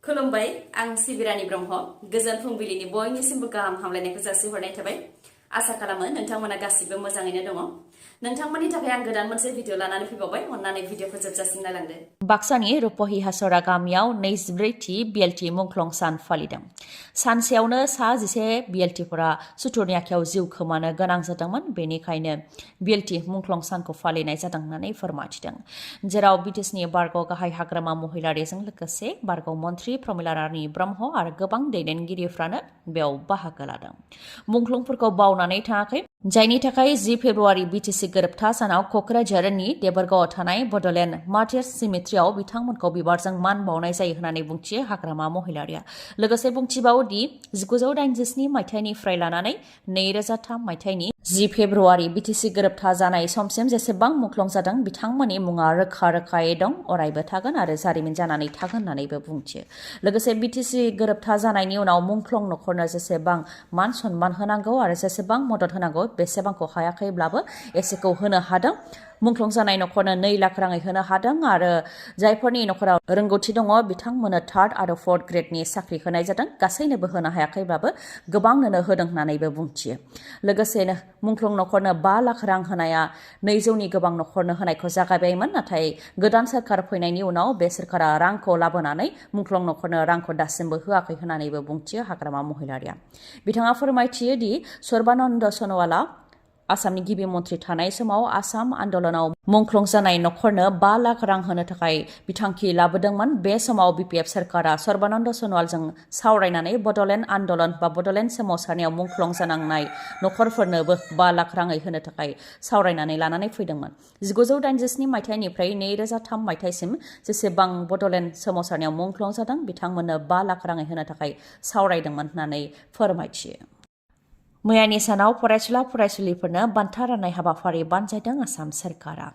खुलुमबाय आं सिबि रानि ब्रह्म गोजोन फुंबिलिनि बयनिसिमबो गाहाम हामलायनायखौ जासिहरनाय थाबाय आसा खालामो नोंथांमोना गासिबो मोजाङैनो दङ नोंथांमोननि थाखाय आं गोदान मोनसे भिडिअ लानानै फैबावबाय अन्नानै भिडिअखौ जोबजासिम नायलांदो बाक्सानि रुपहि हासरा गामियाव 24थि बिएलटि मुंख्लं सान फालिदों सानसेयावनो सा 11 बिएलटिफोरा सुथुरनि आखायाव जिउ खोमानो गोनां जादोंमोन बेनिखायनो बिएलटि मुंख्लं सानखौ फालिनाय जादों होननानै फोरमायथिदों जेराव बिटिसिनि बारग' गाहाय हाग्रामा महिलारीजों लोगोसे बारग' मन्त्रि प्रमिलारानि ब्रह्म आरो गोबां दैदेनगिरिफ्रानो बेयाव बाहागो लादों मुंख्लंफोरखौ बावनानै थाङाखै जायनि थाखाय 10 फेब्रुवारि बिटिसि गोरोबथा सानाव क'क्राझारनि देबरगावआव थानाय बड'लेण्ड मार्टियार्स सिमेट्रियाव बिथांमोनखौ बिबारजों मान बावनाय जायो होननानै बुंथियो हाग्रामा महिलारीया लोगोसे बुंथिबावोदि 1987 मायथाइनिफ्राय लानानै 2003 मायथाइनि 10 फेब्रुवारि बिटिसि गोरोबथा जानाय समसिम जेसेबां मुंख्लं जादों बिथांमोननि मुङा रोखा रोखायै दं अरायबो थागोन आरो जारिमिन जानानै थागोन होननानैबो बुंथियो लोगोसे बिटिसि गोरोबथा जानायनि उनाव मुंख्लं नखरनो जेसेबां मान सन्मान होनांगौ आरो जेसेबां मदद होनांगौ बेसेबांखौ हायाखैब्लाबो एसेखौ होनो हादों मुंख्लं जानाय नखरनो 2 लाख राङै होनो हादों आरो जायफोरनि नखराव रोंगौथि दङ बिथांमोननो 3rd आरो 4th ग्रेडनि साख्रि होनाय जादों गासैनोबो होनो हायाखैब्लाबो गोबांनो होदों होननानैबो बुंथियो लोगोसेनो मुंख्लं नखरनो 5 लाख रां होनाया 200नि गोबां नखरनो होनायखौ जागायबायमोन नाथाय गोदान सरकार फैनायनि उनाव बे सरकारा रांखौ लाबोनानै मुंख्लं नखरनो रांखौ दासिमबो होआखै होननानैबो बुंथियो हाग्रामा महिलारीया बिथाङा फोरमायथियो दि सर्बानन्द सनवाला आसामनि गिबि मन्त्रि थानाय समाव आसाम आन्दोलनाव मुंख्लं जानाय नखरनो 5 लाख रां होनो थाखाय बिथांखि लाबोदोंमोन बे समाव बिपिएफ सरकारा सर्बानन्द सनवालजों सावरायनानै बड'लेण्ड आन्दोलन बा बड'लेण्ड सोमावसारनायाव मुंख्लं जानांनाय नखरफोरनोबो 5 लाख राङै होनो थाखाय सावरायनानै लानानै फैदोंमोन 1987 मायथाइनिफ्राय 2003 मायथाइसिम जेसेबां बड'लेण्ड सोमावसारनायाव मुंख्लं जादों बिथांमोननो 5 लाख राङै होनो थाखाय सावरायदोंमोन होननानै फोरमायथियो मैयानि सानाव फरायसुला फरायसुलिफोरनो बान्था राननाय हाबाफारि बानजायदों आसाम सरकारा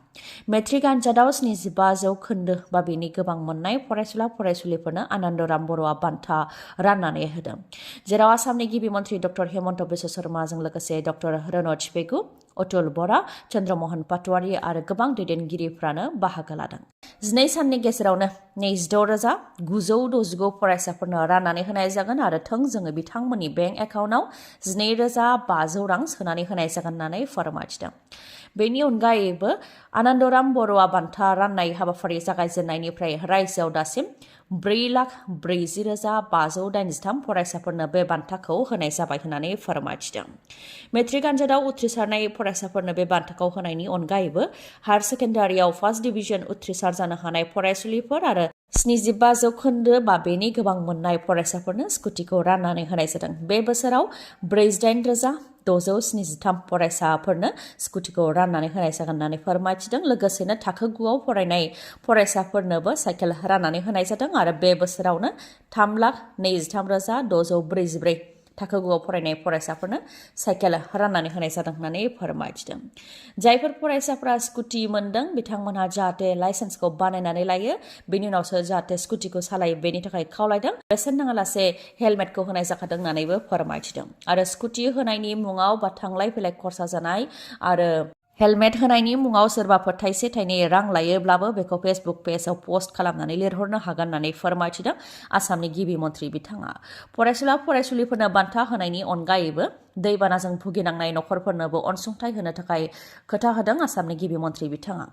मेट्रिक आनजादाव 75 जौखोन्दो बा बेनि गोबां मोननाय फरायसुला फरायसुलिफोरनो आनन्दराम बर'आ बान्था राननानै होदों जेराव आसामनि गिबि मन्त्रि डक्टर हेमन्त बिश्व शर्माजों लोगोसे डक्टर रनज पेगु अतुल बरा चन्द्रमोहन पाटवारी आरो गोबां दैदेनगिरिफ्रानो बाहागो लादों 12 साननि गेजेरावनो 26,969 फरायसाफोरनो राननानै होनाय जागोन आरो थोंजोङै बिथांमोननि बेंक एकाउन्टआव 12,500 रां सोनानै होनाय जागोन होननानै फोरमायथिदों बेनि अनगायैबो आनन्दराम बर'आ बान्था राननाय हाबाफारि जागायजेननायनिफ्राय रायजोआव दासिम 4,40,583 फरायसाफोरनो बे बान्थाखौ होनाय जाबाय होननानै फोरमायथिदों मेट्रिक आनजादाव उथ्रिसारनाय फरायसाफोरनो बे बान्थाखौ होनायनि अनगायैबो हायार सेकेन्डारियाव 1st डिभिजन उथ्रिसार जानो हानाय फरायसुलिफोर आरो 75 जौखोन्दो बा बेनि गोबां मोननाय फरायसाफोरनो स्कुटिखौ राननानै होनाय जादों बे बोसोराव 48,673 फरायसाफोरनो स्कुटिखौ राननानै होनाय जागोन होननानै फोरमायथिदों लोगोसेनो थाखो 9आव फरायनाय फरायसाफोरनोबो साइकेल राननानै होनाय जादों आरो बे बोसोरावनो 3,23,644 थाखो 9आव फरायनाय फरायसाफोरनो साइकेल राननानै होनाय जादों होननानै फोरमायथिदों जायफोर फरायसाफोरा स्कुटि मोनदों बिथांमोनहा जाहाथे लाइसेन्सखौ बानायनानै लायो बेनि उनावसो जाहाथे स्कुटिखौ सालायो बेनि थाखाय खावलायदों बेसेन नाङालासे हेलमेटखौ होनाय जाखादों होननानैबो फोरमायथिदों आरो स्कुटि होनायनि मुङाव बा थांलाय फैलाय खरसा जानाय आरो हेलमेट होनायनि मुङाव सोरबाफोर थाइसे थाइनै रां लायोब्लाबो बेखौ फेसबुक पेजआव पस्ट खालामनानै लिरहरनो हागोन होननानै फोरमायथिदों आसामनि गिबि मन्त्रि बिथाङा फरायसुला फरायसुलिफोरनो बान्था होनायनि अनगायैबो दैबानाजों भुगिनांनाय नखरफोरनोबो अनसुंथाइ होनो थाखाय खोथा होदों आसामनि गिबि मन्त्रि बिथाङा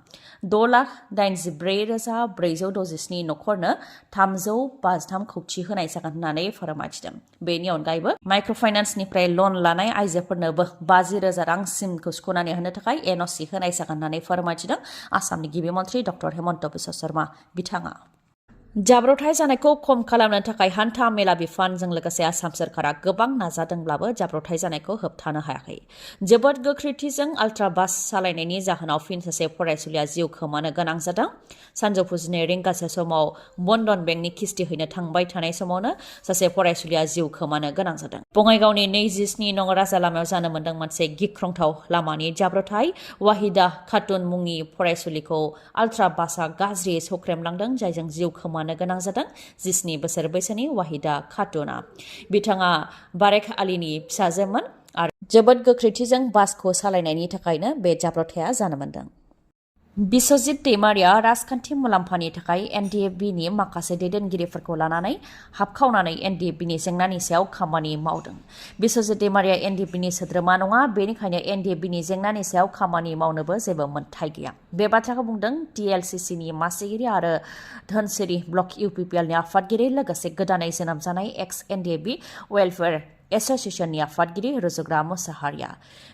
6,84,467 नखरनो 353 कौटि होनाय जागोन होननानै फोरमायथिदों बेनि अनगायैबो माइक्र' फाइनान्सनिफ्राय लन लानाय आइजोफोरनोबो 50,000 रांसिमखौ सुख'नानै होनो थाखाय एनअसि होनाय जागोन होननानै फोरमायथिदों आसामनि गिबि मन्त्रि डक्टर हेमन्त बिश्व शर्मा बिथाङा जाब्रबथाय जानायखौ खम खालामनो थाखाय हान्था मेला बिफानजों लोगोसे आसाम सरकारा गोबां नाजादोंब्लाबो जाब्रबथाय जानायखौ होबथानो हायाखै जोबोद गोख्रैथिजों आल्ट्रा बास सालायनायनि जाहोनाव फिन सासे फरायसुलिया जिउ खोमानो गोनां जादों सानजौफु 12 रिंगासो समाव बन्धन बेंकनि किस्ति हैनो थांबाय थानाय समावनो सासे फरायसुलिया जिउ खोमानो गोनां जादों बङाइगावनि 27 नं राजा लामायाव जानो मोनदों मोनसे गिख्रंथाव लामानि जाब्रबथाय वाहिदा खातुन मुंनि फरायसुलिखौ आल्ट्रा बासआ गाज्रियै सौख्रेमलांदों जायजों जिउ खोमानो गोनां जादों 17 बोसोर बैसोनि वाहिदा खातुना बिथाङा बारेक आलीनि फिसाजोमोन आरो जोबोद गोख्रैथिजों बासखौ सालायनायनि थाखायनो बे जाब्रबथाया जानो मोनदों बिस्वजित दैमारिया राजखान्थि मुलाम्फानि थाखाय NDFBनि माखासे दैदेनगिरिफोरखौ लानानै हाबखावनानै NDFBनि जेंनानि सायाव खामानि मावदों। बिस्वजित दैमारिया NDFBनि सोद्रोमा नङा, बेनिखायनो NDFBनि जेंनानि सायाव खामानि मावनोबो जेबो मोन्थाय गैया। बे बाथ्राखौ बुंदों TLCCनि मासिगिरि आरो धोनसिरि ब्लक UPPLनि आफादगिरि लोगोसे गोदानै जोनोम जानाय NDFB वेलफेयार एसोसिएशननि आफादगिरि रुजुग्रा मुसाहारिया।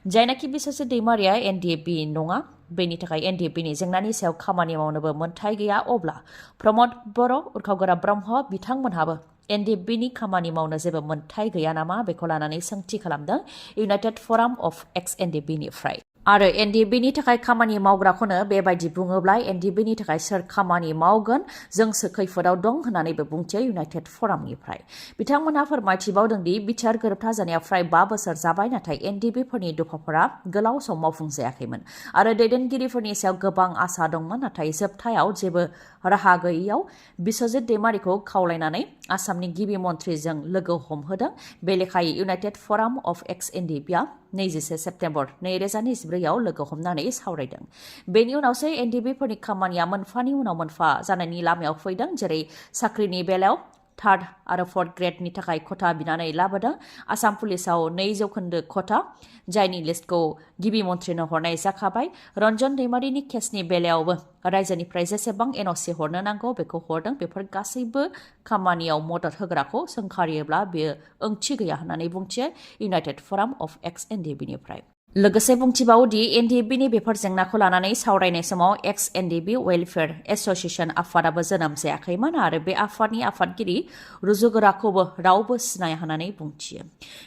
जायनाखि बिस्वजित दैमारिया NDFB नङा, बेनि थाखाय NDFBनि जेंनानि सायाव खामानि मावनोबो मोन्थाय गैया, अब्ला प्रमद बर' उरखावगोरा ब्रह्म बिथांमोनहाबो NDFBनि खामानि मावनो जेबो मोन्थाय गैया नामा बेखौ लानानै सोंथि खालामदों इउनाइटेड फराम अफ NDFBनिफ्राय। आरो NDFBनि थाखाय खामानि मावग्राखौनो बेबायदि बुङोब्ला NDFBनि थाखाय सोर खामानि मावगोन, जोंसो खैफोदाव दं होननानैबो बुंथियो इउनाइटेड फरामनिफ्राय। बिथांमोनहा फोरमायथिबावदों दि बिटिआर गोरोबथा जानाया फ्राय 5 बोसोर जाबाय, नाथाय NDFBफोरनि दफाफोरा गोलाव सम मावफुंजायाखैमोन आरो दैदेनगिरिफोरनि सायाव गोबां आसा दंमोन, नाथाय जोबथायाव जेबो राहा गैयैयाव बिस्वजित दैमारिखौ खावलायनानै आसामनि गिबि मन्थ्रिजों लोगो हमहोदों। बे लेखायै इउनाइटेड फराम अफ NDFBआ 21 सेप्तेम्बर 2024आव लोगो हमनानै सावरायदों। बेनि उनावसो NDFBफोरनि खामानिया मोनफानि उनाव मोनफा जानायनि लामायाव फैदों, जेरै साख्रिनि बेलायाव 3rd आरो 4th ग्रेडनि थाखाय खथा बिनानै लाबोदों। आसाम पुलिसाव 2% खथा, जायनि लिस्टखौ गिबि मन्थ्रिनो हरनाय जाखाबाय। रन्जन दैमारिनि केसनि बेलायावबो रायजोनिफ्राय जेसेबां NOC हरनो नांगौ बेखौ हरदों। बेफोर गासैबो खामानियाव मदद होग्राखौ सोंखारियोब्ला बेयो ओंथि गैया होननानै बुंथियो इउनाइटेड फराम अफ NDFBनिफ्राय। लोगोसे बुंथिबावोदि NDFBनि बेफोर जेंनाखौ लानानै सावरायनाय समाव NDFB वेलफेयार एसोसिएशन आफादाबो जोनोम जायाखैमोन आरो बे आफादनि आफादगिरि रुजुगोराखौबो रावबो सिनाया होननानै बुंथियो।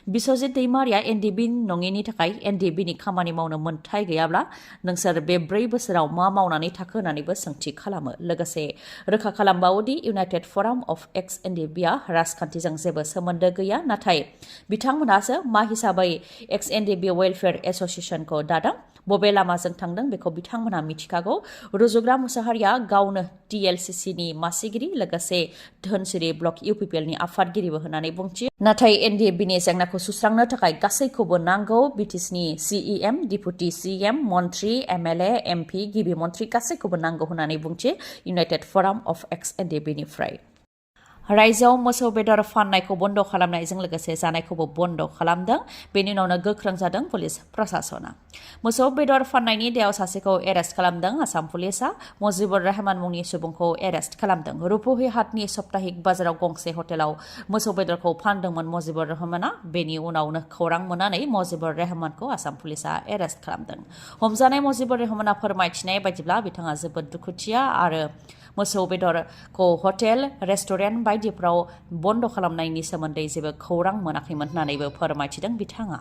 बिस्वजित दैमारिया NDFB नङिनि थाखाय NDFBनि खामानि मावनो मोन्थाय गैयाब्ला नोंसोर बे 4 बोसोराव मा मावनानै थाखो होननानैबो सोंथि खालामो। लोगोसे रोखा खालामबावोदि इउनाइटेड फराम अफ NDFBआ राजखान्थिजों जेबो सोमोन्दो गैया, नाथाय बिथांमोनहासो मा हिसाबै NDFB वेलफेयार एसोसिएशनखौ दादों, बबे लामाजों थांदों बेखौ बिथांमोनहा मिथिखागौ। रुजुग्रा मुसाहारिया गावनो TLCCनि मासिगिरि लोगोसे धोनसिरि ब्लक UPPLनि आफादगिरिबो होननानै बुंथियो। नाथाय NDFBनि जेंनाखौ सुस्रांनो थाखाय गासैखौबो नांगौ। BTCनि CEM, डिपुटि CEM, मन्थ्रि, MLA, MP, गिबि मन्थ्रि गासैखौबो नांगौ होननानै बुंथियो इउनाइटेड फराम अफ NDFBनिफ्राय। रायजोआव मोसौ बेदर फाननायखौ बन्द खालामनायजों लोगोसे जानायखौबो बन्द खालामदों। बेनि उनावनो गोख्रों जादों पुलिस प्रशासना। मोसौ बेदर फाननायनि दायाव सासेखौ एरेस्ट खालामदों आसाम पुलिसआ। मुजिबुर रहमान मुंनि सुबुंखौ एरेस्ट खालामदों। रुपहि हाटनि सप्ताहिक बाजाराव गंसे हटेलाव मोसौ बेदरखौ फानदोंमोन मुजिबुर रहमाना। बेनि उनावनो खौरां मोननानै मुजिबुर रहमानखौ आसाम पुलिसआ एरेस्ट खालामदों। हमजानाय मुजिबुर रहमाना फोरमायथिनाय बायदिब्ला बिथाङा जोबोद दुखुथिया आरो मोसौ बेदरखौ हटेल, रेस्टुरेन्ट बायदिफ्राव बन्द खालामनायनि सोमोन्दै जेबो खौरां मोनाखैमोन होननानैबो फोरमायथिदों बिथाङा।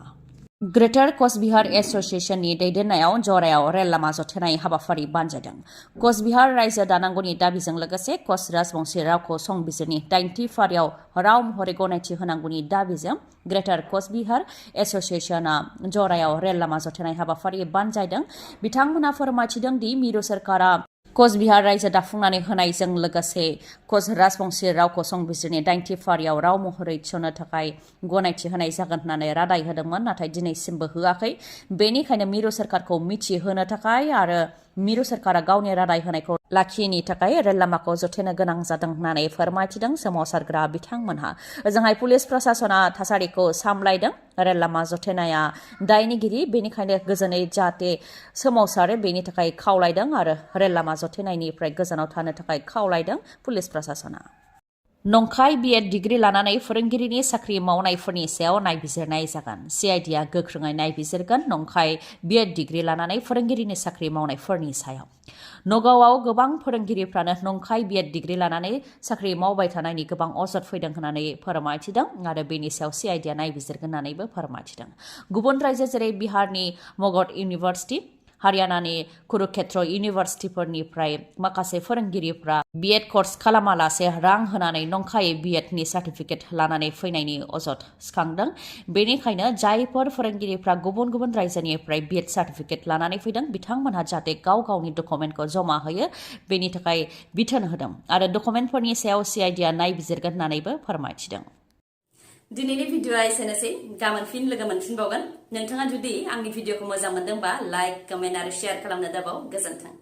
ग्रेटर कचबिहार एसोसिएशननि दैदेननायाव जरायाव रेल लामा जथेनाय हाबाफारि बानजायदों। कचबिहार रायजो दानांगौनि दाबिजों लोगोसे कच राजबंशी रावखौ संबिजिरनि 8थि फारियाव राव महरै गनायथि होनांगौनि दाबिजों ग्रेटर कचबिहार एसोसिएशनआ जरायाव रेल लामा जथेनाय हाबाफारि बानजायदों। बिथांमोनहा फोरमायथिदों दि मिरु सोरखारा कचबिहार रायजो दाफुंनानै होनायजों लोगोसे कच राजबंशी रावखौ संबिजिरनि 8थि फारियाव राव महरै थिसननो थाखाय गनायथि होनाय जागोन होननानै रादाय होदोंमोन, नाथाय दिनैसिमबो होआखै। बेनिखायनो मिरु सोरखारखौ मिथिहोनो थाखाय आरो मिरु सोरखारा गावनि रादाय होनायखौ लाखियैनि थाखाय रेल लामाखौ जथेनो गोनां जादों होननानै फोरमायथिदों सोमावसारग्रा बिथांमोनहा। ओजोंहाय पुलिस प्रशासना थासारिखौ सामलायदों। रेल लामा जथेनाया दायनिगिरि, बेनिखायनो गोजोनै जाहाथे सोमावसारो बेनि थाखाय खावलायदों आरो रेल लामा जथेनायनिफ्राय गोजानाव थानो थाखाय खावलायदों पुलिस प्रशासना। नंखाय BEd डिग्री लानानै फोरोंगिरिनि साख्रि मावनायफोरनि सायाव नायबिजिरनाय जागोन। CIDआ गोख्रोङै नायबिजिरगोन नंखाय BEd डिग्री लानानै फोरोंगिरिनि साख्रि मावनायफोरनि सायाव। नगावआव गोबां फोरोंगिरिफ्रानो नंखाय BEd डिग्री लानानै साख्रि मावबाय थानायनि गोबां अजद फैदों होननानै फोरमायथिदों आरो बेनि सायाव CIDआ नायबिजिरगोन होननानैबो फोरमायथिदों। गुबुन रायजो जेरै बिहारनि मगध इउनिभार्सिटि, हारियानानि कुरुक्षेत्र इउनिभार्सिटिफोरनिफ्राय माखासे फोरोंगिरिफ्रा BEd कर्स खालामालासे रां होनानै नंखायै BEdनि सार्टिफिकेट लानानै फैनायनि अजद सिखांदों। बेनिखायनो जायफोर फोरोंगिरिफ्रा गुबुन गुबुन रायजोनिफ्राय BEd सार्टिफिकेट लानानै फैदों बिथांमोनहा जाहाथे गाव गावनि डकुमेन्टखौ जमा होयो बेनि थाखाय बिथोन होदों आरो डकुमेन्टफोरनि सायाव CIDआ नायबिजिरगोन होननानैबो फोरमायथिदों। दिनैनि भिडिअआ एसेनोसै। गाबोन फिन लोगो मोनफिनबावगोन। नोंथाङा जुदि आंनि भिडिअखौ मोजां मोनदोंबा लाइक, कमेन्ट आरो शेयार खालामनो दाबाव। गोजोन्थों।